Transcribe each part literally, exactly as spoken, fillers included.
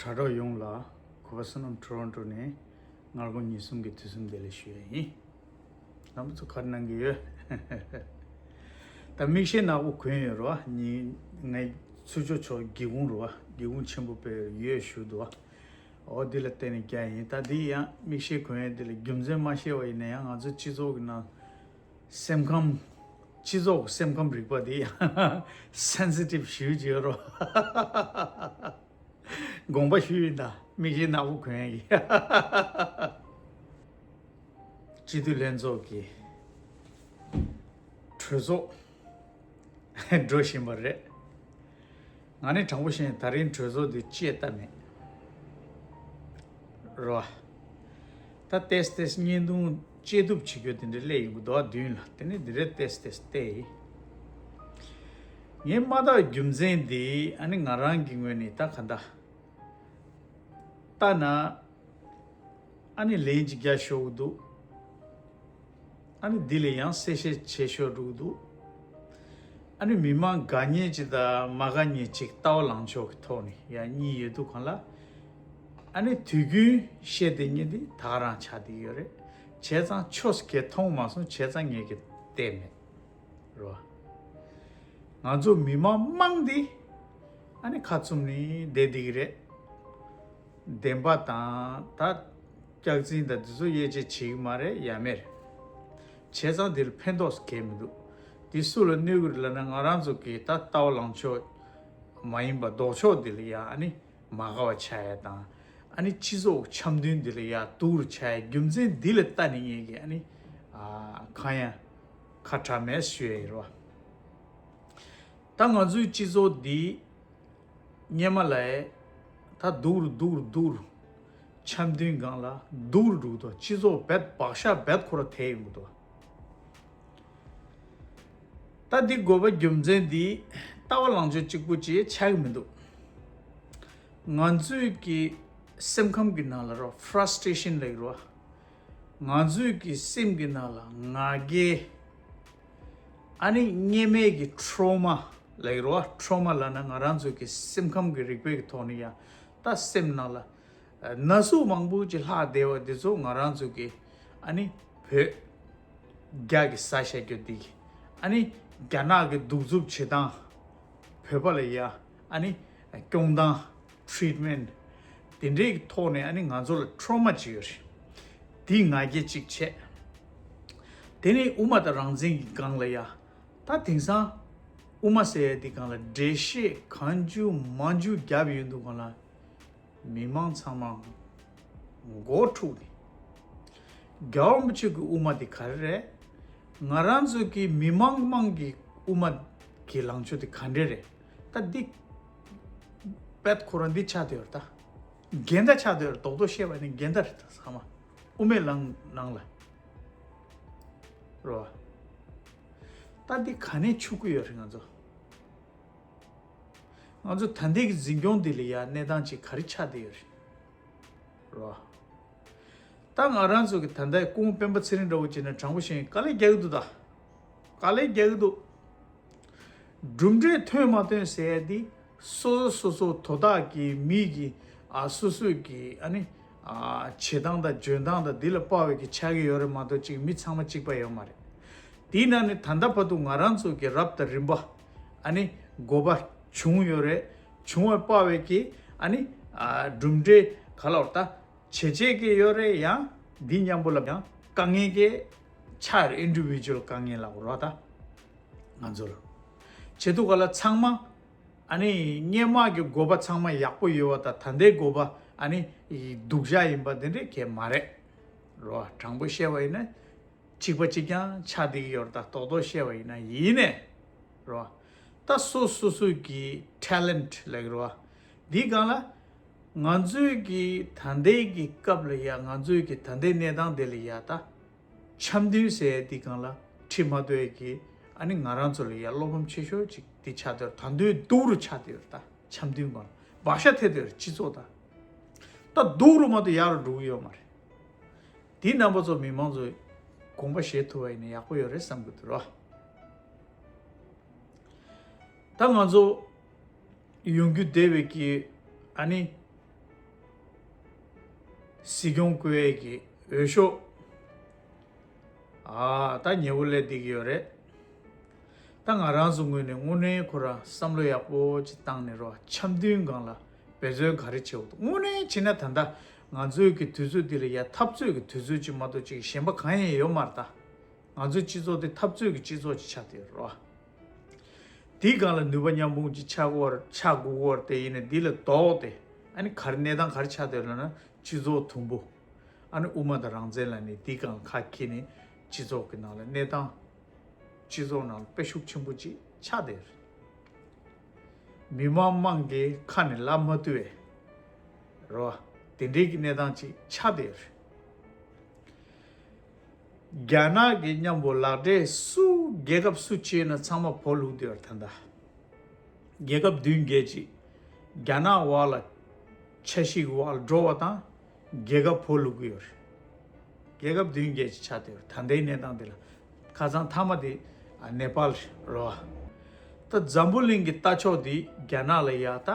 དྲ་གྲོགས་ཡོངས་ལ་གུས་པ་བསོད་ནམས་ཊོ་རོན་ཊོ་ནས་སྔ་དགོང་ཉིན་གསུམ་གྱི་དུས་གསུམ་བདེ་ལེགས་ཞུ་ཡ་ཡིན། རྣམ་པ་ཚོ་ག་རེ་གནང་གི་ཡོད། ད་མིག་ཤེལ་ནག་པོ་གོན་ཡོད་རེད་བ། ཉིན་ངའི་ཚུར་ཕྱོགས་ཕྱོགས་སྒེའུ་ཁུང་རེད་བ། སྒེའུ་ཁུང་ཆེན་པོ་དཔེ་ཡོད་ཞུ་འདུག་བ། འོ་འདི་ལ་བརྟེན་ནས་རྒྱག་ཡིན། ད་འདི་ཡང་མིག་ཤེལ་གོན་ཡ་འདི་ལ་རྒྱུ་མཚན་མ་ཤེས་པ་ཡིན་ན་ཡང་ང་ཚོ་སྤྱི་ཚོགས་ཀྱི་ནང་སེམས་ཁམས། སྤྱི་ཚོགས་སེམས་ཁམས་རིག་པ་འདི་ཡང་སེན་སི་ཊིབ་ཞེ་པོ་ཅིག་ཡོད་རེད་བ། དགོངས་པ་ཞུས་ཡིན། ད་མིག་ཤེལ་ནག་པོ་གོན་ཡ་གི། སྤྱི་འཐུས་ལྷན་ཚོགས་ཀྱི་གྲོས་ཚོགས་འགྲོ་བཞིན་པ་རེད། ང་ནི་དྲང་པོ་བཤད་ན་ད་རིང་གྲོས་ཚོགས་འདི་བཅད་ལྟ་མེད། རོ། ད་ཏེས་ཏེས་བརྙན་ཐུང་བཅད་གཏུབ་བྱེད་རྒྱུ་དེ་འདྲ་སླེབས་ཡོང་གི་འདུག་བ། མདུན་ལ་དེ་ནས་འདི་འདྲ་ཏེས་ཏེས་བལྟས་ཡིན། ངས་མ་བལྟ་བའི་རྒྱུ་མཚན་འདི་ཨ་ནི་ང་རང་གི་ངོས་ནས་ད་ག་འདྲ་ལྟ་ན། ཨ་ནི་ལན་ཅིག་རྒྱག་ཤོར་གི་འདུག་ཨ་ནི་འདི་ལས་ཡང་གསལ་བཤད་བྱེད་ཤོར་འགྲོ་གི་འདུག་ཨ་ནི་མི་མང་དགའ་མཁན་ཅིག་དང་མ་དགའ་མཁན་ཅིག་ལྟ་བ་ལངས་ཕྱོགས་ཀྱི་ཐོག་ནས་ཡང་གཉིས་ཡོད་དུས་གང་ལ། ཨ་ནི་དུས་རྒྱུན་བཤད་བསྡད་མཁན་འདི་ད་ག་རང་ཆགས་བསྡད་ཡོད་རེད། བྱས་ཙང་ཆོས་གས་མཐོང་མ་སོང་། བྱས་ཙང་ངས་གས་བལྟས་མེད། རོ། ང་ཚོ་མི་མང་མང་འདི་ཨ་ནི་ཁ་བཙུམ་ནས་བསྡད་བསྡད་ཀྱི་རེད། བདེན་པ་དང་ད་སྐྱག་རྫུན་དང་འདི་ཚོ་དབྱེ་འབྱེད་བྱེད་ཀྱི་མ་རེད། ཡ་མེད་རེད། བྱས་ཙང་འདིར་ཕན་ཐོགས་གས་མི་འདུག་འདི་སུ་ལ་གནོད་ཀྱི་རེད་ལབ་ན། ང་རང་ཚོ་གི་ད་ལྟ་བ་ལངས་ཕྱོགས་མ་ཡིན་པ་ལྡོག་ཕྱོགས་འདི་ལ་ཡ་ཨ་ནི་མ་དགའ་བ་ཆགས་ཡ་དང་། ཨ་ནི་སྤྱི་ཚོགས་འཆམ་མཐུན་འདི་ལ་ཡ་སྡུག་རུ་ཆགས་ཡ་རྒྱུ་མཚན་འདི་ལ་ལྟ་ནས་ངས་གི་ཨ་ནི་ཨ་གང་ཡང་ཁ་གྲག་མེད་ཞུ་ཡ་ཡིན་རོ། ད་ང་ཚོའི་སྤྱི་ཚོགས་འདི་སྔོན་མ་ལས་ད་སྡུག་རུ་སྡུག་རུ་སྡུག་རུ། འཆམ་མཐུན་སྒང་ལ་སྡུག་རུ་འགྲོ་གི་འདུག་སྤྱི་ཚོགས་རྦད་བག་ཆགས་རྦད་ཁོ་ར་ཐེབས་ཡོང་གི་འདུག་ད་འདི་དགོས་པ་རྒྱུ་མཚན་འདི་ལྟ་བ་ལངས་ཕྱོགས་གཅིག་པུ་ཅིག་ཆགས་ཀྱི་མི་འདུག་ང་ཚོའི་གི་སེམས་ཁམས་ཀྱི་ནང་ལ་རོ། ཕ་ར་སི་ཊེ་ཤན་ལབ་ཀྱི་རོ། ང་ཚོའི་གི་སེམས་ཀྱི་ནང་ལ་ང་རྒྱལ། ཨ་ནི་སྔོན་མའི་གི་ཊོ་རོ་མ་ལབ་ཀྱི་རོ། ཊོ་རོ་མ་ལབ་ན་ང་རང་ཚོའི་གི་སེམས་ཁམས་ཀྱི་རིག་པའི་གི་ཐོག་ནས་ཡང་ད་སེམས་ནང་ལ་ན་ཟུག་མང་པོ་ཅིག་ལྷག་བསྡད་པ་འདི་ཚོ་ང་རང་ཚོ་གི་ཨ་ནི་བོད་རྒྱ་གི་ས་ཤ་རྒྱུ་འདི་གི་ཨ་ནི་རྒྱ་ནག་གི་གདུག་རྩུབ་བྱེད་སྟངས། བོད་པ་ལ་ཡ་ཨ་ནི་སྐྱོང་སྟངས། ཊི་རིཊ་མེན་ཊི་དེ་འདྲའི་གི་ཐོག་ནས་ཨ་ནི་ང་ཚོ་ལ་ཊོ་རོ་མ་ཅིག་ཡོད་རེད། དེ་ང་རྒྱལ་ཅིག་བྱས། དེ་ནས་དབུ་མ་དང་རང་བཙན་གྱི་སྒང་ལ་ཡ། ད་དེང་སང་དབུ་མ་ཟེར་ཡ་དེ་སྒང་ལ་འགྲེལ་བཤད་གང་བྱུང་མང་བྱུང་བརྒྱབ་ཡོང་དུས་སྒང་ལ། མི་མང་ཚང་མ་མགོ་འཁྲུགས་ནས། རྒྱལ་བ་རིན་པོ་ཆེ་གི་དབུ་མ་དེ་ག་རེ་རེད། ང་རང་ཚོ་གི་མི་མང་མང་གི་དབུ་མ་གི་ལངས་ཕྱོགས་དེ་ག་འདྲ་རེད། ད་འདི་རྦད་ཁོ་རང་འདི་ཆགས་བསྡད་ཡོད་རེད་ད། འགལ་ཟླ་ཆགས་བསྡད་ཡོད་རེད། རྡོག་རྡོག་བཤད་པ་ནི་འགལ་ཟླ་རེད་ད་ཚང་མ། དབུ་མའི་ལམ་ནང་ལ། རོ། ད་འདི་ག་ནས་འཆུག་གི་ཡོད་རེད་ང་ཚོ། ང་ཚོ་ད་ལྟའི་གི་འཛིན་སྐྱོང་འདི་ལ་ཡ་གནས་སྟངས་ཅིག་ག་རེ་ཆགས་བསྡད་ཡོད་རེད། རོ། ད་ང་རང་ཚོ་གི་ད་ལྟའི་སྐུ་ངོ་སྤེན་པ་ཚེ་རིང་འདྲ་བོ་བྱས་ན་དྲང་པོ་བཤད་ན་དཀའ་ལས་རྒྱག་གི་འདུག་ད། དཀའ་ལས་རྒྱག་གི་འདུག་གྲུབ་འབྲས་ཐོན་མ་ཐོན་ཟེར་ཡ་འདི་སོ་སོ་སོ་སོ་དོ་བདག་གི་མི་གི་ཨ་སོ་སོའི་གི་ཨ་ནི་ཨ་བྱེད་སྟངས་དང་འཇོན་སྟངས་དང་འདི་ལ་དཔག་པའི་གི་ཆགས་ཀྱི་ཡོད་རེད་མ་གཏོགས་ཅིག་མི་ཚང་མ་གཅིག་པ་ཡོད་མ་རེད། དེའི་ནང་ནས་ད་ལྟ་བར་དུ་ང་རང་ཚོ་གི་རབ་དང་རིམ་པ་ཨ་ནི་དགོས་པ་བྱུང་ཡོད་རེད། བྱུང་བའི་དཔག་པའི་གི་ཨ་ནི་ཨ་གྲུབ་འབྲས་ག་ལ་བར་ད་བྱས་རྗེས་ཀྱི་ཡོད་རེད། ཡང་འདི་མཉམ་པོ་ལ་ཡང་དཀའ་ངལ་གྱི་ཆགས་རེད། ཨིན་ཌི་བི་ཇུ་ཨལ་དཀའ་ངལ་ལ་རོ། ད་ང་ཚོ་ལ་བྱེད་ཐུབ་ག་ལ་ཚང་མ་ཨ་ནི་སྔོན་མ་གི་དགོས་པ་ཚང་མ་ཡག་པོ་ཡོད་པ་དང་ད་ལྟའི་དགོས་པ་ཨ་ནི་སྡུག་ཅག་ཡིན་པ་འདི་འདྲའི་གས་མ་རེད་རོ། དྲང་པོ་བཤད་པ་ཡིན་ན། གཅིག་པ་གཅིག་རྐྱང་ཆགས་བསྡད་ཀྱི་ཡོད་རེད། ད་རྡོག་རྡོག་བཤད་པ་ཡིན་ན་ཡིན་ནས་རོ། ད་སོ་སོ་སོའི་གི་ཊེ་ལེན་ཊི་ལབ་ཀྱི་རོ། འདིའི་སྒང་ལ་ང་ཚོའི་གི་ད་ལྟའི་གི་སྐབས་ལ་ཡ་ང་ཚོའི་གི་ད་ལྟའི་གནས་སྟངས་དེ་ལ་ཡ་ད་འཆམ་མཐུན་ཟེར་ཡ་འདིའི་སྒང་ལ་ཁྲིད་མ་གཏོགས་ཡ་གི་ཨ་ནི་ང་རང་ཚོ་ལ་ཡ་བློ་ཕམ་ཆེ་ཤོས་ཅིག་འདི་ཆགས་བསྡད་ཡོད་རེད། ད་དུང་སྡུག་རུ་ཆགས་བསྡད་ཡོད་རེད། ད་འཆམ་མཐུན་སྒང་ལ་བག་ཆགས་ཐེབས་བསྡད་ཡོད་རེད་སྤྱི་ཚོགས་ད། ད་སྡུག་རུ་མ་གཏོགས་ཡག་རུ་འགྲོ་གི་ཡོད་མ་རེད། དེའི་རྣམ་པ་ཚོ་མི་མང་ཚོས་དགོངས་པ་བཞེས་ཐུབ་པ་ཡིན་ན་ཡག་པོ་ཡོད་རེད་བསམ་གྱི་འདུག་རོ། ད་ང་ཚོ་ཡོང་རྒྱུ་བསྡད་པའི་གི་ཨ་ནི་ སྲིད་སྐྱོང་བསྐོ་ཡས་ཀྱི་འོས་ཤོག་ཨ་ད་ཉེ་བོ་སླེབས་བསྡད་ཀྱི་ཡོད་རེད། ད་ང་རང་ཚོ་ངོས་ནས་དངོས་གནས་ཁོ་རང་བསམ་བློ་ཡག་པོ་ཅིག་བཏང་ནས་རོ། འཆམ་མཐུན་སྒང་ལ་འབད་བརྩོན་ག་རེ་བྱེད་དགོས་འདུག་དངོས་གནས་བྱས་ན་ད་ལྟ་ང་ཚོའི་གི་དུས་ཚོད་འདི་ལ་ཡ་འཐབ་རྩོད་ཀྱི་དུས་ཚོད་ཅིག་མ་གཏོགས་ཅིག་གཞན་པ་གང་ཡང་ཡོད་མ་རེད་ད། ང་ཚོའི་སྤྱི་ཚོགས་དེ་འཐབ་རྩོད་ཀྱི་སྤྱི་ཚོགས་ཅིག་ཆགས་བསྡད་ཡོད་རེད་བ། དེའི་སྒང་ལ་ནུས་པ་མཉམ་སྤུངས་ཅིག་ཆགས་དགོས་ཆགས་དགོས་ཀྱི་ཡོད་རེད་དེ། ཡིན་ནའི་འདི་ལ་ལྡོག་སྟེ་ཨ་ནི་ག་རེ་གནས་སྟངས་ག་རེ་ཆགས་བསྡད་ཡོད་ལབ་ན། སྤྱི་ཚོགས་དུམ་བུ་ཨ་ནི་དབུ་མ་དང་རང་བཙན་ལབ་ནས་དེའི་སྒང་ཁ་འཁྱེར་ནས་སྤྱི་ཚོགས་ཀྱི་ནང་ལ་གནས་སྟངས་སྤྱི་ཚོགས་ནང་ལ་དཔེ་ཤུགས་ཆེན་པོ་ཅིག་ཆགས་བསྡད་ཡོད་རེད། མི་མང་དམངས་ཀྱི་ཁ་ནས་ལབ་མ་ཐུབ་པའི་རོ། དེ་འདྲའི་གི་གནས་སྟངས་ཅིག་ཆགས་བསྡད་ཡོད་རེད། རྒྱ་ནག་གི་མཉམ་པོ་ལག་འབྲེལ་སུ་རྒྱལ་ཁབ་སུ་བྱས་ན་ཚང་མ་བོར་ལུག་བསྡད་ཡོད་རེད་ད་ལྟ། རྒྱལ་ཁབ་བདུན་བརྒྱད་ཅིག་རྒྱ་ནག་འོག་ལ་ཆ་ཤས་ཀྱི་འོག་ལ་འགྲོ་བ་དང་རྒྱལ་ཁབ་བོར་ལུག་གི་ཡོད་རེད། རྒྱལ་ཁབ་བདུན་བརྒྱད་ཅིག་ཆགས་བསྡད་ཡོད་རེད་ད་ལྟའི་གནས་སྟངས་འདི་ལ། ཁ་སང་མཐའ་མ་དེ་ཨ་ནེ་པཱལ་རེད་བ། ད་འཛམ་བུ་གླིང་གི་ལྟ་ཕྱོགས་འདི་རྒྱ་ནག་ལ་ཡ་ད་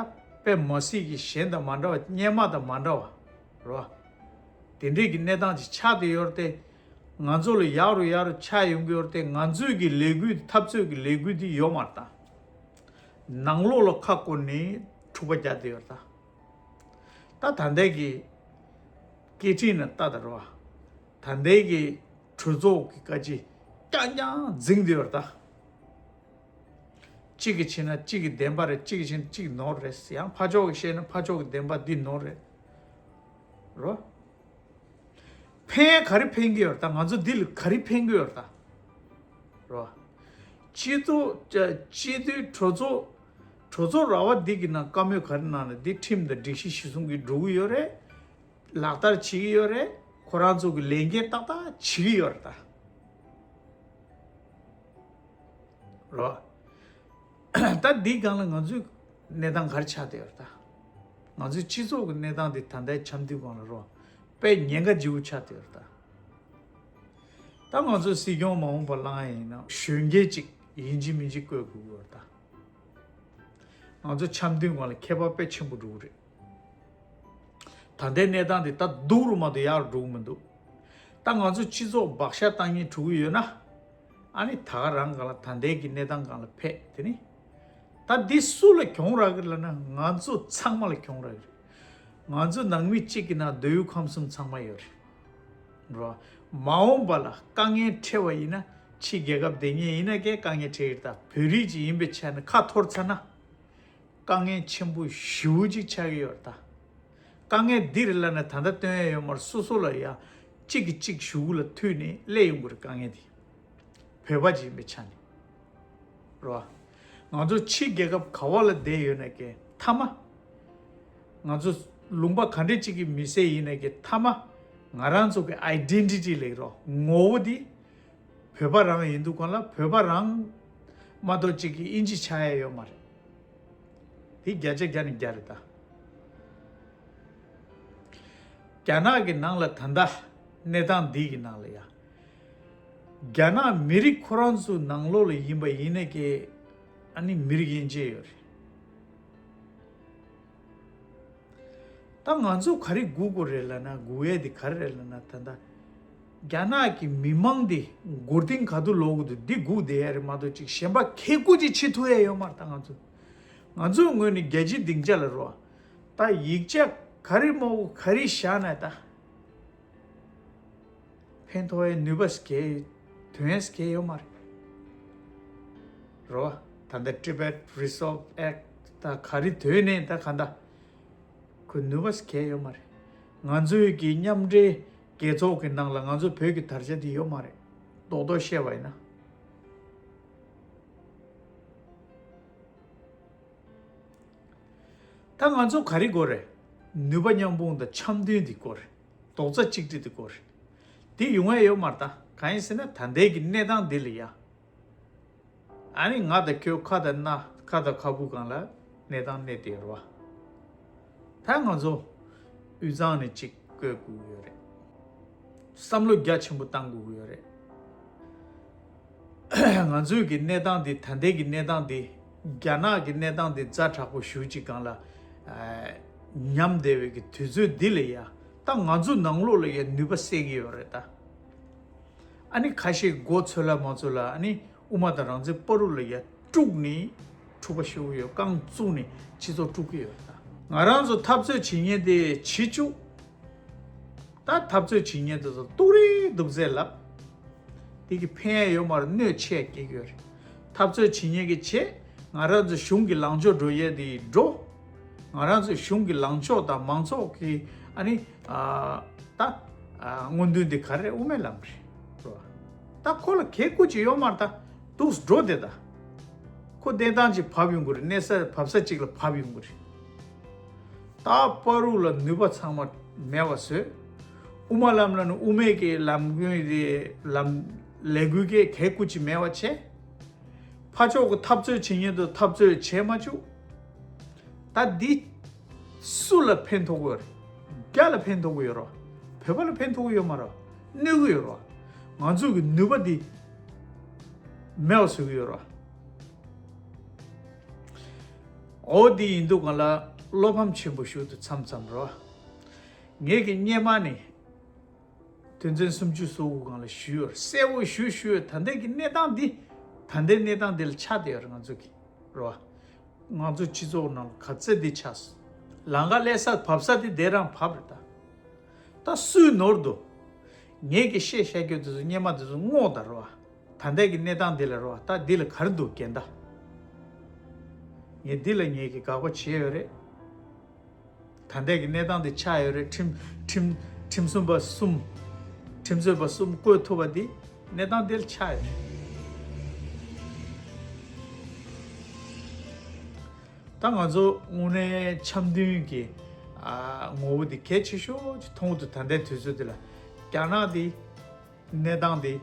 དཔེ་མ་སྲིད་ཀྱི་གཞན་དང་མ་འདྲ་བ་སྔོན་མ་དང་མ་འདྲ་བ་རེད་བ། དེ་འདྲས་ཀྱི་གནས་སྟངས་ཅིག་ཆགས་བསྡད་ཡོད་རེད་དེ། ང་ཚོ་ལ་ཡག་རུ་ཡག་རུ་ཆགས་ཡོང་གི་ཡོད་རེད་དེ། ང་ཚོའི་གི་ལས་འགུལ་འཐབ་རྩོད་ཀྱི་ལས་འགུལ་འདི་ཡོད་མ་རེད་ད། ནང་ལོགས་ལ་ཁ་བསྐོར་ནས་འཁྲུག་པ་རྒྱག་བསྡད་ཡོད་རེད་ད། ད་ད་ལྟའི་གི་སྐད་འཕྲིན་ནང་ལྟ་ད་རོ། ད་ལྟའི་གི་གྲོས་ཚོགས་ཀྱི་བཀའ་སྤྱི་རྐྱང་རྐྱང་འཛིང་བསྡད་ཡོད་རེད་ད། གཅིག་གིས་བྱས་ན་གཅིག་གི་བདེན་པ་རེད། གཅིག་གིས་བྱས་ན་གཅིག་ནོར་རེད། ཡང་ཕར་ཕྱོགས་ཀྱིས་བཤད་ན་ཕར་ཕྱོགས་ཀྱི་བདེན་པ་འདི་ནོར་རེད། རོ། ཕན་ག་རེ་ཕན་གྱི་ཡོད་རེད་ད། ང་ཚོ་འདི་ལ་ག་རེ་ཕན་གྱི་ཡོད་རེད་ད། རོ། སྤྱི་ཚོགས་སྤྱི་འཐུས་གྲོས་ཚོགས་གྲོས་ཚོགས་ར་བ་འདི་གི་ནང་བཀའ་མོལ་ག་རེ་གནང་ན་འདི་ཁྲིམས་དང་སྒྲིག་གཞི་གཞི་བཟུང་གིས་འགྲོ་གི་ཡོད་རེད། ལག་བསྟར་བྱེད་ཀྱི་ཡོད་རེད། ཁོ་རང་ཚོ་གི་ལས་འགན་ཏག་ཏག་བྱེད་ཀྱི་ཡོད་རེད་ད། རོ། ད་འདི་སྒང་ལ་ང་ཚོའི་གནས་སྟངས་ག་རེ་ཆགས་བསྡད་ཡོད་རེད་ད། ང་ཚོའི་སྤྱི་ཚོགས་ཀྱི་གནས་སྟངས་འདི་ད་ལྟའི་འཆམ་མཐུན་སྒང་ལ་རོ། དཔེ་ཉེན་ཁ་ལྗིད་པོ་ཆགས་བསྡད་ཡོད་རེད་ད། ད་ང་ཚོ་སྲིད་སྐྱོང་མ་འོངས་པ་ལངས་ཡིན་ན་གཞོན་སྐྱེས་ཅིག་ཡིན་གཅིག་མིན་གཅིག་བསྐོ་དགོས་ཀྱི་ཡོད་རེད་ད། ང་ཚོ་འཆམ་མཐུན་སྒང་ལ་ཁྱད་པར་དཔེ་ཆེན་པོ་འགྲོ་གི་རེད། ད་ལྟའི་གནས་སྟངས་འདི་ད་སྡུག་རུ་མ་གཏོགས་ཡག་རུ་འགྲོ་གི་མི་འདུག་ད་ང་ཚོ་སྤྱི་ཚོགས་བག་ཆགས་བཏང་སྙིང་བྲོ་གི་ཡོད་ན། ཨ་ནི་ད་ག་རང་སྒང་ལ་ད་ལྟའི་གི་གནས་སྟངས་སྒང་ལ་ཕེབས་དེ་ནི། ད་འདི་སུ་ལ་གྱོང་རག་གི་ལབ་ན་ང་ཚོ་ཚང་མ་ལ་གྱོང་རག་གི་རེད། ང་ཚོ་ནང་མི་གཅིག་གི་ནང་འདོད་ཡོན་ཁམས་གསུམ་ཚང་མ་ཡོད་རེད། རོ། མ་འོངས་པ་ལ་དཀའ་ངལ་འཕྲད་པ་ཡིན་ན་ཕྱི་རྒྱལ་ཁབ་དེ་ཉིད་ཡིན་ན་ཀྱང་དཀའ་ངལ་འཕྲད་ཀྱི་རེད་ད། བོད་རིགས་ཅིག་ཡིན་པའི་ཆ་ནས་ཁ་འཐོར་ཚར་ན། དཀའ་ངལ་ཆེན་པོ་ཞེ་པོ་ཅིག་ཆགས་ཀྱི་ཡོད་རེད་ད། དཀའ་ངལ་འདི་རེད་ལབ་ན་ད་ལྟ་སྟོན་ཡ་ཡོད་མ་རེད། སོ་སོ་ལ་ཡ་གཅིག་གིས་གཅིག་གཞུག་གུ་ལ་མཐུད་ནས་སླེབས་ཡོང་གི་རེད་དཀའ་ངལ་འདི། བོད་པ་ཅིག་ཡིན་པའི་ཆ་ནས་རོ། ང་ཚོ་ཕྱི་རྒྱལ་ཁབ་ག་བ་ལ་བསྡད་ཡོད་ན་ཀྱེ་མཐའ་མ། ང་ཚོ་ལུང་པ་ག་འདྲ་ཅིག་གི་མི་སེར་ཡིན་ན་ཀྱེ་མཐའ་མ་ང་རང་ཚོ་གི་ཨའི་ཌེན་ཊི་ཊི་ལབ་རོ། ངོ་བོ་འདི་བོད་པ་རང་ཡིན་དུས་སྒང་ལ་བོད་པ་རང་མ་གཏོགས་གཅིག་གི་ཨིན་ཇི་ཆགས་ཡ་ཡོད་མ་རེད། དེ་བརྒྱ་ཆ་བརྒྱ་ནས་བརྒྱ་རེད་ད། རྒྱ་ནག་གི་ནང་ལ་ད་ལྟ་གནས་སྟངས་འདི་གི་ནང་ལ་ཡ། རྒྱ་ནག་མི་རིགས་ཁོ་རང་ཚོའི་ནང་ལོགས་ལ་ཡིན་པ་ཡིན་ན་ཀྱེ་ཨ་ནི་མི་རིགས་དབྱེ་འབྱེད་ཡོད་རེད། ད་ང་ཚོ་ག་རེ་སྒུག་དགོས་རེད་ལབ་ན། སྒུག་ཡས་དེ་ག་རེ་རེད་ལབ་ན། ད་ལྟ་རྒྱ་ནག་གི་མི་མང་དེ་མགོ་རྟིང་ག་དུས་ལོག་གི་འདུག་འདི་སྒུག་བསྡད་ཡ་རེད་མ་གཏོགས་ཅིག་གཞན་པ་ཁེ་ཁུ་ཅིག་བྱེད་ཐུབ་ཡ་ཡོད་མ་རེད་ད་ང་ཚོ། ང་ཚོའི་ངོས་ནས་རྒྱལ་སྤྱིའི་སྡིངས་ཆ་ལ་རོ། ད་ཡིག་ཆ་ག་རེ་མང་པོ་ག་རེ་བཞག་ན་ད། ཕན་ཐོགས་ཡའི་ནུས་པ་ཟེར་མཁན་དོན་ཟེར་མཁན་ཡོད་མ་རེད། རོ། ད་ལྟ་Tibet Resolve Act ད་ག་རེ་དོན་ནས་ད་ག་འདྲ། ཁོ་ནུས་པ་ཟེར་མཁན་ཡོད་མ་རེད། ང་ཚོའི་གི་མཉམ་འབྲེལ་རྒྱལ་ཚོགས་ཀྱི་ནང་ལ་ང་ཚོ་བོད་ཀྱི་དར་ཆ་དེ་ཡོད་མ་རེད། རྡོག་རྡོག་བཤད་པ་ཡིན་ན། ད་ང་ཚོ་ག་རེ་དགོས་རེད། ནུས་པ་མཉམ་སྤུངས་དང་འཆམ་མཐུན་འདི་དགོས་རེད། རྡོག་རྩ་གཅིག་སྒྲིལ་འདི་དགོས་རེད། འདི་ཡོང་ཡ་ཡོད་མ་རེད་ད། གང་ཡིན་ཟེར་ན་ད་ལྟའི་གི་གནས་སྟངས་འདི་ལ་ཡ། ཨ་ནི་ང་དང་ཁྱོད་ཁ་དང་སྣ་ཁ་དང་ཁ་སྤུ་སྒང་ལ་གནས་སྟངས་གནས་བསྡད་ཡོད་རེད་བ། ད་ང་ཚོ་དབུས་གཙང་ནས་གཅིག་བསྐོ་དགོས་ཀྱི་ཡོད་རེད། བསམ་བློ་རྒྱ་ཆེན་པོ་བཏང་དགོས་ཀྱི་ཡོད་རེད། ང་ཚོའི་གི་གནས་སྟངས་འདི་ད་ལྟའི་གི་གནས་སྟངས་འདི་རྒྱ་ནག་གི་གནས་སྟངས་འདི་ཛ་དྲག་པོ་ཞེ་པོ་ཅིག་སྒང་ལ་ཨ་ཉམས་བསྡད་པའི་གི་དུས་ཚོད་འདི་ལ་ཡ། ད་ ད་ང་ཚོ་ནང་ལོགས་ལ་ཡ་ནུས་པ་སད་ཀྱི་ཡོད་རེད་ད། ཨ་ནི་ཁ་ཤས་མགོ་ཚོས་ལ་མ་ཚོས་ལ། ཨ་ནི་དབུ་མ་དང་རང་བཙན་བར་དུ་ལ་ཡ་དཀྲུགས་ནས་འཁྲུག་པ་ཤོར་གྱི་ཡོད། རྐང་བཙུགས་ནས་སྤྱི་ཚོགས་དཀྲུག་གི་ཡོད་ད། ང་རང་ཚོ་འཐབ་རྩོད་བྱེད་མཁན་དེ་བྱེད་བཅུག་ད་འཐབ་རྩོད་བྱེད་མཁན་དེ་ཚོ་སྡུག་རེད་སྡུག་ཚད་ལབ། དེ་གི་ཕན་ཡ་ཡོད་མ་རེད། གནོད་ཆེ་སྐྱེལ་གྱི་ཡོད་རེད། འཐབ་རྩོད་བྱེད་མཁན་གྱི་བྱེད། ང་རང་ཚོ་གཞུང་གི་ལངས་ཕྱོགས་འགྲོ་ཡས་དེ་འགྲོ། ང་རང་ཚོ་གཞུང་གི་ལངས་ཕྱོགས་དང་མང་ཚོགས་ཀྱི་ཨ་ནི་ཨ་ད་ཨ་སྔོན་འདུན་དེ་ག་རེ་རེད། དབུ་མའི་ལམ་རེད་རོ། ད་ཁོ་ལ་གལ་ཁུ་ཅིག་ཡོད་མ་རེད་ད། འདུག་འགྲོ་དེ་ད། ཁོ་གནས་སྟངས་ཅིག་བབས་ཡོང་གི་རེད། གནས་ས་བབས་ས་ཅིག་ལ་བབས་ཡོང་གི་རེད། ད་བར་དུ་ལ་ནུས་པ་ཚང་མ་མེད་པ་བཟོས། དབུ་མ་ལམ་ལ་ནི་དབུ་མའི་གི་ལམ་ཀུན་དེ་ལམ་ལས་འགུལ་གྱི་གལ་ཁུ་ཅིག་མེད་པ་བྱས། ཕར་ཕྱོགས་ཀྱི་འཐབ་རྩོད་བྱེད་མཁན་དུ་འཐབ་རྩོད་བྱེད་མ་བཅུག་ད་འདི་སུ་ལ་ཕན་ཐོགས་ཀྱི་ཡོད་རེད། རྒྱ་ལ་ཕན་ཐོགས་ཀྱི་ཡོད་རེད། བོད་པ་ལ་ཕན་ཐོགས་ཀྱི་ཡོད་མ་རེད། གནོད་ཀྱི་ཡོད་རེད། ང་ཚོ་གི་ནུས་པ་འདི་མེད་པ་བཟོ་གི་ཡོད་རེད། འོ་འདི་ཡིན་དུས་གང་ལ་བློ་ཕམ་ཆེན་པོ་ཞིག་ཏུ་མཚམས་མཚམས་རེད། ངས་ཀྱི་སྔོན་མ་ནས་དོན་ཚན་སུམ་ཅུ་སོ་དགུ་སྒང་ལ་ཞུས་ཡོད། གསལ་བོ་ཞུ་ཞུས་ཡོད། ད་ལྟའི་གི་གནས་སྟངས་འདི་ད་ལྟའི་གནས་སྟངས་འདི་ལ་ཆགས་བསྡད་ཡོད་རེད། ང་ཚོ་གི་རེད་བ། ང་ཚོ་སྤྱི་ཚོགས་ནང་ལ་ག་ཚད་འདི་ཆགས་སོང་། ལམ་ཁ་སླེབས་ས་བབས་ས་དེ་དེ་རང་བབས་རེད་ད། ད་སུས་ནོར་འདུག་ངས་ཀྱི་བཤད་བཤད་རྒྱུ་དེ་ཚོ་སྔོན་མ་དེ་ཚོ་བསྔོགས་དང་རེད་བ། ད་ལྟའི་གི་གནས་སྟངས་འདི་ལ་རེད་བ། ད་འདི་ལ་ག་རེ་འདུག་འགལ་ཟླ། ངས་འདི་ལ་ངས་ཀྱི་དགག་པ་བྱས་ཡོད་རེད། ད་ལྟའི་གི་གནས་སྟངས་འདི་ཆགས་ཡོད་རེད། ཁྲིམས་ཁྲིམས་ཁྲིམས་སྲུང་པ་གསུམ། ཁྲིམས་རྩོད་པ་གསུམ་བསྐོས་ཐུབ་པ་འདི་གནས་སྟངས་འདི་ལ་ཆགས་ཡོད་རེད། ད་ང་ཚོ་དངོས་གནས་འཆམ་མཐུན་གྱི་ཨ་ངོ་བོ་འདི་གལ་ཆེ་ཤོས་ཅིག་མཐོང་གི་འདུག་ད་ལྟའི་དུས་ཚོད་འདི་ལ་རྒྱ་ནག་འདི་གནས་སྟངས་འདི་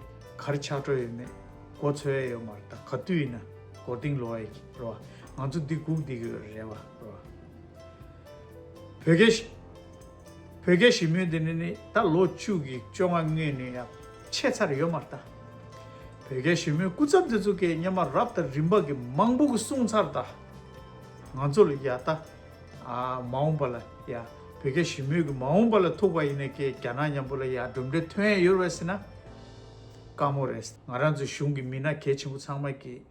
ག་རེ་ཆགས་འགྲོ་ཡོད་མེད་མགོ་ཚོད་ཡ་ཡོད་མ་རེད། ད་ག་དུས་ཡིན་ན་མགོ་རྟིང་ལོག་ཡ་གི་རེད་བ། ང་ཚོ་འདི་སྒུག་བསྡད་ཀྱི་ཡོད་རེད་བ། རེད་བ། བོད་སྐད་ཤ- བོད་སྐད་ཞུ་མུས་འདི་ནི་ནི་ད་ལོ་བཅུ་གི་བཅོ་ལྔ་སྔོན་ནས་ཡང་ཆད་ཚར་ཡོད་མ་རེད་ད། བོད་སྐད་ཞུ་མུས་སྐུ་ཚབ་འདི་ཚོ་གིས་སྔོན་མ་རབ་དང་རིམ་པ་གི་མང་པོ་གི་གསུངས་ཚར་ད། ང་ཚོ་ལ་ཡ་ད་ཨ་མ་འོངས་པ་ལ་ཡ་བོད་སྐད་ཞུ་མུས་གི་མ་འོངས་པ་ལ་ཐུག་པ་ཡིན་ན་ཀྱེ་རྒྱ་ནག་མཉམ་པོ་ལ་ཡ་གྲུབ་འབྲས་ཐོན་ཡ་ཡོད་རེད་ཟེར་ན་དཀའ་མོ་རེད། ང་རང་ཚོ་གཞུང་གི་མི་སྣ་གལ་ཆེན་པོ་ཚང་མ་གིས་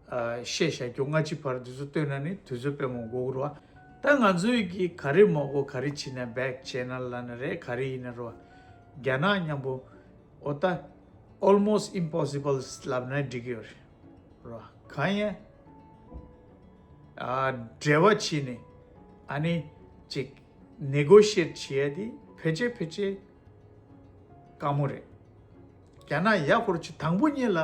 ཨ་བཤད་བཞག་རྒྱུ་སྔ་ཕྱི་བར་དུས་ཚོད་བཏོན་ན་ནི་དུས་ཚོད་དཔེ་མང་པོ་འགོར་གི་རེད་བ། ད་ང་ཚོས་ཀྱིས་ག་རེ་མ་གོ་ག་རེ་བྱེད་ན་བེག་བྱས་ན་ལབ་ན་རེད། ག་རེ་ཡིན་ན་རེད་བ། རྒྱ་ནག་མཉམ་པོ་འོ་ད་almost impossible ལབ་ན་འགྲིག་གི་ཡོད་རེད་བ། གང་ཡིན་ཨ་འབྲེལ་བ་བྱས་ནས་ཨ་ནི་ཅིག་negotiate བྱེད་ཡ་དེ་ཕལ་ཆེར་ཕལ་ཆེར་དཀའ་མོ་རེད། རྒྱ་ནག་ཡ་ཧོར་ཆེ་དང་པོ་ཉིད་ལ་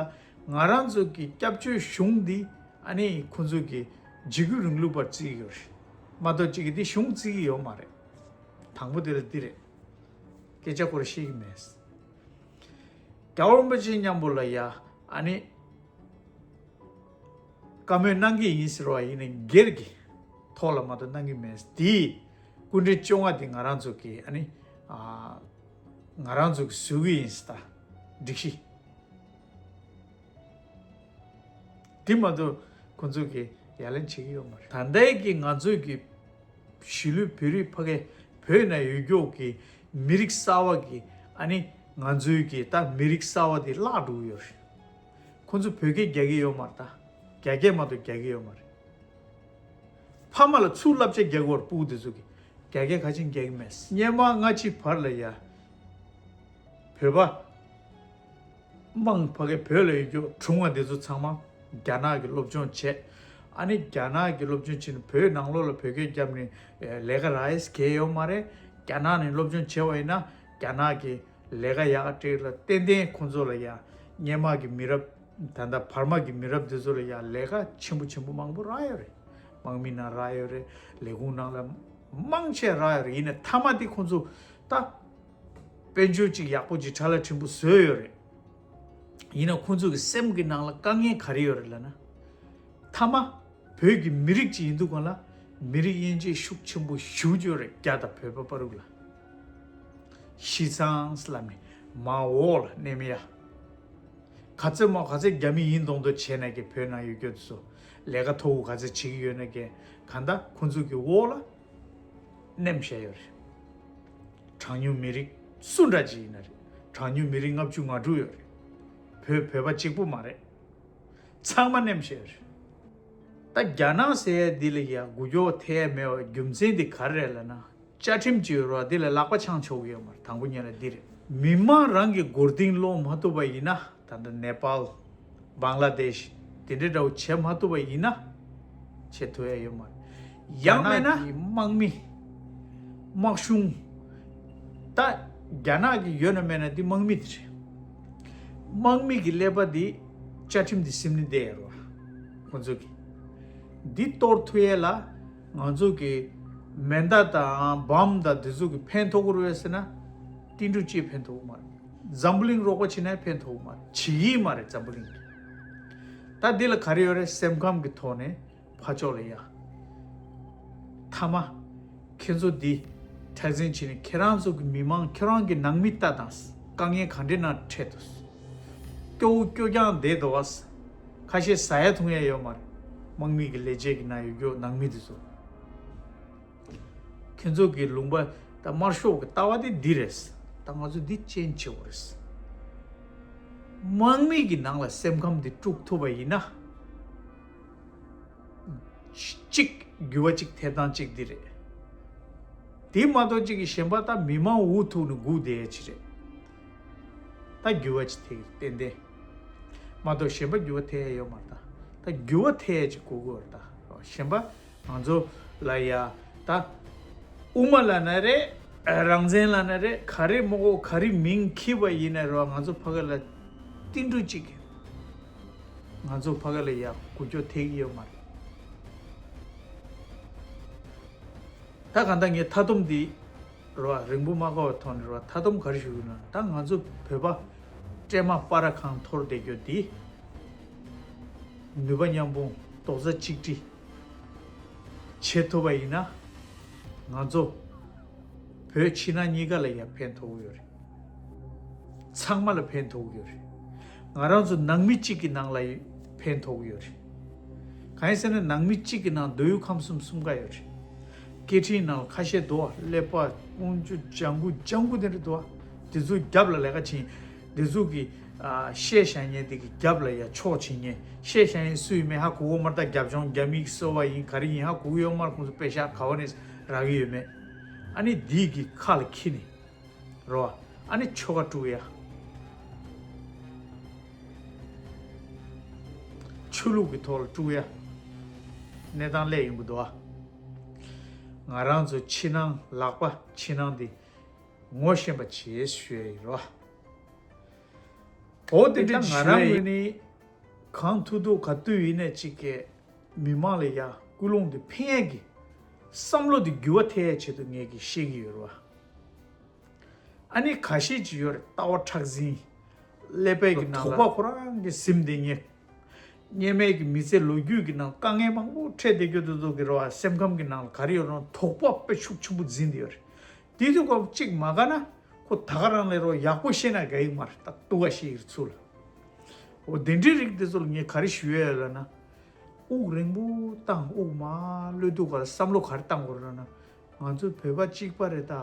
ང་རང་ཚོ་གི་སྐྱབས་བཅོལ་གཞུང་འདི་ཨ་ནི་ཁོང་ཚོ་གི་འཇིགས་སྐུལ་རིང་ལུགས་པར་བརྩི་གི་ཡོད་རེད་མ་གཏོགས་གཅིག་གི་འདི་གཞུང་བརྩི་གི་ཡོད་མ་རེད། དང་པོ་དེ་ལ་འདི་རེད། སྐད་ཆ་ཁོ་ར་བཤད་གི་མེད། རྒྱལ་བ་རིན་པོ་ཆེ་མཉམ་པོ་ལ་ཡ་ཨ་ནི་བཀའ་མོལ་གནང་གི་ཡིན་ཟེར་བ་ཡིན་ན་སྒེར་གྱི་ཐོག་ལ་མ་གཏོགས་གནང་གི་མེད། དེའི་སྐུ་ཕྲེང་བཅོ་ལྔ་དེ་ང་རང་ཚོ་གི་ཨ་ནི་ཨ་ང་རང་ཚོ་གི་བཟོ་གི་ཡིན་ཟེར་ད་སྒྲིག་གཞི་དེ་མ་གཏོགས་ཁོང་ཚོ་གི་ཡ་ལན་བྱེད་ཀྱི་ཡོད་མ་རེད། ད་ལྟའི་གི་ང་ཚོའི་གི་གཞིས་ལུས་བོད་རིགས་ཕ་གི་བོད་ནང་ཡོད་རྒྱུ་གི་མི་རིགས་གསར་བ་གི་ཨ་ནི་ང་ཚོའི་གི་ད་མི་རིགས་གསར་བ་དེ་བརླག་འགྲོ་གི་ཡོད་རེད། ཁོང་ཚོ་བོད་སྐད་རྒྱག་གི་ཡོད་མ་རེད། ད་རྒྱ་སྐད་མ་གཏོགས་རྒྱག་གི་ཡོད་མ་རེད། ཕ་མ་ལ་ཚུར་བསླབ་བྱ་རྒྱག་གི་ཡོད་རེད། སྤུ་གུ་དེ་ཚོ་གི་རྒྱ་སྐད་ག་ཅིག་རྒྱག་གི་མེད། སྔོན་མ་སྔ་ཕྱི་བར་ལ་ཡ་བོད་པ་དམངས་ཕ་གི་བོད་ལ་ཡོད་རྒྱུ་གྲུང་བ་དེ་ཚོ་ཚང་མ་རྒྱ་ནག་གི་སློབ་སྦྱོང་བྱས། ཨ་ནི་རྒྱ་ནག་གི་སློབ་སྦྱོང་བྱས་ནས་བོད་ནང་ལོགས་ལ་བོད་སྐད་བརྒྱབ་ནས་ལས་ཀ་རག་ཡས་གང་ཡང་ཡོད་མ་རེད། རྒྱ་ནག་ནས་སློབ་སྦྱོང་བྱས་པ་ཡིན་ན་རྒྱ་ནག་གི་ལས་ཀ་ཡག་སྤྲད་ལ་ཏན་ཏན་ཁོང་ཚོ་ལ་ཡ་སྔོན་མ་གི་མི་རབས་ད་ལྟ་བར་མ་གི་མི་རབས་དེ་ཚོ་ལ་ཡ་ལས་ཀ་ཆེན་པོ་ཆེན་པོ་མང་པོ་རག་ཡོད་རེད། དམག་མི་ནང་རག་ཡོད་རེད། ལས་ཁུངས་ནང་ལ་མང་ཆེ་རག་ཡོད་རེད། ཡིན་ན་མཐའ་མ་དེ་ཁོང་ཚོ་ད་དཔལ་འབྱོར་ཅིག་ཡག་པོ་ཅིག་ཁྲ་ལ་ཁྲིམས་པོ་བཟོས་ཡོད་རེད། ཡིན་ན་ཁོང་ཚོ་གི་སེམས་ཀྱི་ནང་ལ་དཀའ་ངལ་ག་རེ་ཡོད་རེད་ལབ་ན། མཐའ་མ་བོད་ཀྱི་མི་རིགས་ཅིག་ཡིན་དུས་གང་ལ་མི་རིགས་དབྱེ་འབྱེད་ཤུགས་ཆེན་པོ་ཞེ་པོ་ཅིག་ཡོད་རེད། རྒྱ་དང་བོད་པ་བར་ལ། ཤི་ཚང་ལབ་ནས་མར་འོག་ལ་གནས་མི་ཡ། ག་ཚོད་མ་ག་ཚོད་རྒྱ་མི་ཡིན་མདོག་མདོག་བྱས་ན་གི་བོད་ནང་ཡོད་རྒྱུ་དེ་ཚོ་ལས་ཀ་མཐོ་པོ་ག་ཚོད་བྱེད་ཀྱི་ཡོད་ན་གི་གང་ལྟར་ཁོང་ཚོ་གི་འོག་ལ་གནས་བཞག་ཡོད་རེད། གྲངས་ཉུང་མི་རིགས་སུ་འདྲ་ཅིག་ཡིན་ན་རེད། གྲངས་ཉུང་མི་རིགས་ལྔ་བཅུ་ང་དྲུག་ཡོད་རེད། བོད་བོད་པ་གཅིག་པུ་མ་རེད། ཚང་མ་ནེམ་ཤེས་རེད། ད་རྒྱ་ནག་ཟེར་ཡ་འདི་ལ་ཡ་འགུལ་སྐྱོད་ཐེབས་མེད་པ་རྒྱུ་མཚན་འདི་ག་རེ་རེད་ལབ་ན། བཅའ་ཁྲིམས་ཅིག་ཡོད་རེད་བ། འདི་ལ་ལག་པ་འཆང་ཆོག་གི་ཡོད་མ་རེད། དང་པོ་ཉིད་ལ་འདི་རེད། མི་མང་རང་གི་མགོ་རྟིང་སློག་མ་ཐུབ་པ་ཡིན་ན། ད་ལྟ་ནེ་པཱལ། བང་ལ་དེཤ། དེ་འདྲའི་འདྲ་བོ་བྱེད་མ་ཐུབ་པ་ཡིན་ན། བྱེད་ཐུབ་ཡ་ཡོད་མ་རེད། ཡང་མེད་ན། རྒྱ་ནག་གི་དམག་མི། དམག་གཞུང་། ད་རྒྱ་ནག་གི་ཡོད་ན་མེད་ན་འདི་དམག་མི་དེ་རེད། དམག་མི་གི་ཀླད་པ་འདི་བཅའ་ཁྲིམས་འདི་སིམ་ནི་བསྡད་ཡོད་རེད་བ། ཁོང་ཚོ་གི་འདི་གཏོར་ཐུབ་ཡས་ལ་ང་ཚོ་གི་མེ་མདའ་དང་བམ་དང་འདི་ཚོ་གི་ཕན་ཐོགས་ཀྱི་རེད་ཟེར་ན། ཏིལ་འབྲུ་གཅིག་ཕན་ཐོགས་ཀྱི་མ་རེད། འཛམ་བུ་གླིང་རོགས་པ་བྱེད་ན་ཕན་ཐོགས་ཀྱི་མ་རེད། བྱེད་ཀྱི་མ་རེད་འཛམ་བུ་གླིང་གི། ད་འདི་ལ་ག་རེ་ཡོད་རེད། སེམས་ཁམས་ཀྱི་ཐོག་ནས། ཕར་ཕྱོགས་ལ་ཡ། མཐའ་མ། ཁྱེད་ཚོ་འདི་མཁྲེགས་འཛིན་བྱས་ནས་ཁྱེད་རང་ཚོ་གི་མི་མང་ཁྱེད་རང་གི་ནང་མི་ལྟ་དང་། དཀའ་ངལ་ག་འདྲའི་ནང་འཕྲད་འདུག་སྐྱོ་བོ་སྐྱོ་རྐྱང་བསྡད་འདུག་བ། ཁ་ཤས་ཟ་ཡ་འཐུང་ཡ་ཡོད་མ་རེད། དམག་མི་གི་ལས་བྱེད་ཀྱི་ནང་ཡོད་རྒྱུ་ནང་མི་འདི་ཚོ། ཁྱེད་ཚོ་གི་ལུང་པ་དང་དམར་ཤོག་གི་ལྟ་བ་དེ་འདི་རེད། ད་ང་ཚོ་འདི་ཅན་ཆེ་བོ་རེད། དམག་མི་གི་ནང་ལ་སེམས་ཁམས་འདི་དཀྲུག་ཐུབ་པ་ཡིན་ན། གཅིག་འགྱུར་བ་གཅིག་ཐེབས་སྟངས་གཅིག་འདི་རེད། དེ་མ་གཏོགས་གཅིག་གི་གཞན་པ་ད་མི་མང་འུ་ཐུག་ནས་སྒུག་བསྡད་ཡ་ཅིག་རེད། ད་འགྱུར་བ་ཅིག་ཐེབས་ཏན་ཏན། མ་གཏོགས་གཞན་པ་འགྱུར་བ་ཐེབས་ཡ་ཡོད་མ་རེད་ད། ད་འགྱུར་བ་ཐེབས་ཡ་ཅིག་དགོས་ཀྱི་ཡོད་རེད་ད། གཞན་པ་ང་ཚོ་ལ་ཡ་ད། དབུ་མ་ལབ་ན་རེད། རང་བཙན་ལབ་ན་རེད། ག་རེ་མོ་གོ་ག་རེ་མིང་འཁྱེར་བ་ཡིན་ན་རེད་བ། ང་ཚོ་ཕ་གི་ལ་ཏིལ་འབྲུ་གཅིག་ང་ཚོ་ཕ་གི་ལ་ཡ་འགུལ་སྐྱོད་ཐེབས་ཀྱི་ཡོད་མ་རེད། ད་གང་ལྟར་ངས་མཐའ་སྡོམ་འདི་རེད་བ། རིང་པོ་མ་བཀག་པའི་ཐོག་ནས་རེད་བ། མཐའ་སྡོམ་ག་རེ་ཞུ་གི་ཡོད་ན། ད་ང་ཚོ་བོད་པ་སྲན་མ་སྤར་ཁང་འཐོར་བསྡད་རྒྱུ་འདི་ནུས་པ་མཉམ་སྤུངས་རྡོག་རྩ་གཅིག་སྒྲིལ་བྱེད་ཐུབ་པ་ཡིན་ན། ང་ཚོ་བོད་ཕྱི་ནང་གཉིས་ཀ་ལ་ཡང་ཕན་ཐོགས་ཀྱི་ཡོད་རེད། ཚང་མ་ལ་ཕན་ཐོགས་ཀྱི་ཡོད་རེད། ང་རང་ཚོ་ནང་མི་གཅིག་གི་ནང་ལ་ཕན་ཐོགས་ཀྱི་ཡོད་རེད། གང་ཡིན་ཟེར་ན་ནང་མི་གཅིག་གི་ནང་མདོ་དབུས་ཁམས་གསུམ་གསུམ་ཀ་ཡོད་རེད། སྐད་འཕྲིན་ནང་ལ་ཁ་ཤས་འདུག་བ། ཀླད་པ་ཀོང་ཇོ་ལྗང་གུ་ལྗང་གུ་དེ་འདྲ་འདུག་བ། དེ་ཚོ་རྒྱབ་ལ་ལས་ཀ་བྱེད། དེ་ཚོ་གི་ཨ་བཤད་བཞག་མཁན་དེ་གི་རྒྱབ་ལ་ཡ་ཕྱོགས་བྱེད་མཁན། བཤད་བཞག་མཁན་སུ་ཡིན་མིན་ཧ་གོ་གི་མ་རེད། ད་རྒྱབ་ལྗོངས་རྒྱ་མི་གི་སོ་བ་ཡིན་ག་རེ་ཡིན་ཧ་གོ་གི་ཡོད་མ་རེད། ཁོང་ཚོ་པེ་ཤག་ག་བ་ནས་རག་གི་ཡོད་མེད། ཨ་ནི་འདི་གི་ཁ་ལ་འཁྱེར་ནས་རེད་བ། ཨ་ནི་ཆོལ་ཁ་དཀྲུག་ཡ། ཆོས་ལུགས་ཀྱི་ཐོག་ལ་དཀྲུག་ཡ། གནས་སྟངས་སླེབས་ཡོང་གི་འདུག་བ། ང་རང་ཚོ་ཕྱི་ནང་ལག་པ་ཕྱི་ནང་འདི་ངོ་ཤེས་པ་བྱེད་ཞུ་ཡ་ཡིན་རོ། འོ་དེ་འདྲ་ད་ང་རང་ངོས་ནས་གང་ཐུབ་ཐུབ་ག་དུས་ཡིན་ནས་གཅིག་གི་མི་མང་ལ་ཡ་ཀུན་སློང་དེ་འཕེན་ཡས་ཀྱི་བསམ་བློ་དེ་འགྱུར་བ་ཐེབས་ཡས་ཆེད་དུ་ངས་ཀྱི་བཤད་ཀྱི་ཡོད་རེད་བ། ཨ་ནི་ཁ་ཤས་ཅིག་ཡོད་རེད། ལྟ་བ་མཁྲེགས་འཛིན། ཀླད་པའི་གི་ནང་ལ་དོགས་པ་ཁོ་རང་གི་ཟིན་བསྡད་མཁན། སྔོན་མའི་གི་མི་ཚེ་ལོ་རྒྱུས་ཀྱི་ནང་དཀའ་ངལ་མང་པོ་འཕྲད་བསྡད་རྒྱུ་དེ་ཚོ་གི་རེད་བ། སེམས་ཁམས་ཀྱི་ནང་ལ་ག་རེ་ཡོད་རུང་དོགས་པ་དཔེ་ཤུགས་ཆེན་པོ་འཛིན་བསྡད་ཡོད་རེད། དེ་དུས་སྐབས་གཅིག་མ་དགའ་ན་ཁོ་ད་ག་རང་ལས་རོ་ཡག་པོ་ཤེས་ན་དགའ་ཡི་མ་རེད། ད་སྡུག་ག་ཤེས་ཡིར་ཚུལ། འོ་དེ་འདྲའི་རིགས་དེ་ཚོ་ལ་ངས་ག་རེ་ཞུ་ཡ་ཡོད་ལབ་ན། དབུགས་རིང་པོ་བཏང་། དབུགས་མ་གློད་དུས་ག་ལ་བསམ་བློ་ག་རེ་བཏང་དགོས་རེད་ལབ་ན། ང་ཚོ་བོད་པ་གཅིག་པ་རེད་ད།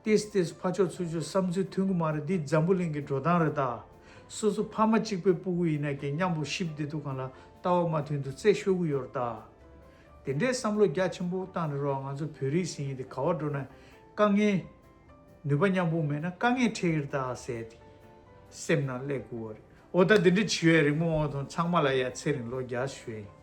ཏིས་ཏིས་ཕར་ཕྱོགས་ཚུར་ཕྱོགས་བསམ་ཚུལ་མཐུན་གི་མ་རེད། འདི་འཛམ་བུ་གླིང་གི་འགྲོ་སྟངས་རེད་ད། སོ་སོ་ཕ་མ་གཅིག་པའི་སྤུ་གུ་ཡིན་ན་ཀྱང་མཉམ་པོ་གཤིབ་བསྡད་དུས་སྒང་ལ་ལྟ་བ་མ་མཐུན་དུས་རྩད་ཤོར་གི་ཡོད་རེད་ད། དེ་འདྲའི་བསམ་བློ་རྒྱ་ཆེན་པོ་བཏང་ནས་རོགས། ང་ཚོ་བོད་རིགས་ཟེར་མཁན་དེ་ག་བ་འགྲོ་ན་དཀའ་ངལ། ནུས་པ་མཉམ་སྤུངས་མེད་ན་དཀའ་ངལ་འཕྲད་ཀྱི་རེད་ད་ཟེར་ཏེ་སེམས་ནང་སླེབས་དགོས་པ་རེད། འོ་ད་འདི་འདྲ་བྱེད་ཡས་རིང་མོ་འོང་དང་། ཚང་མ་ལ་ཡ་ཚེ་རིང་ལོ་བརྒྱ་ཞུ་ཡས་ཡིན།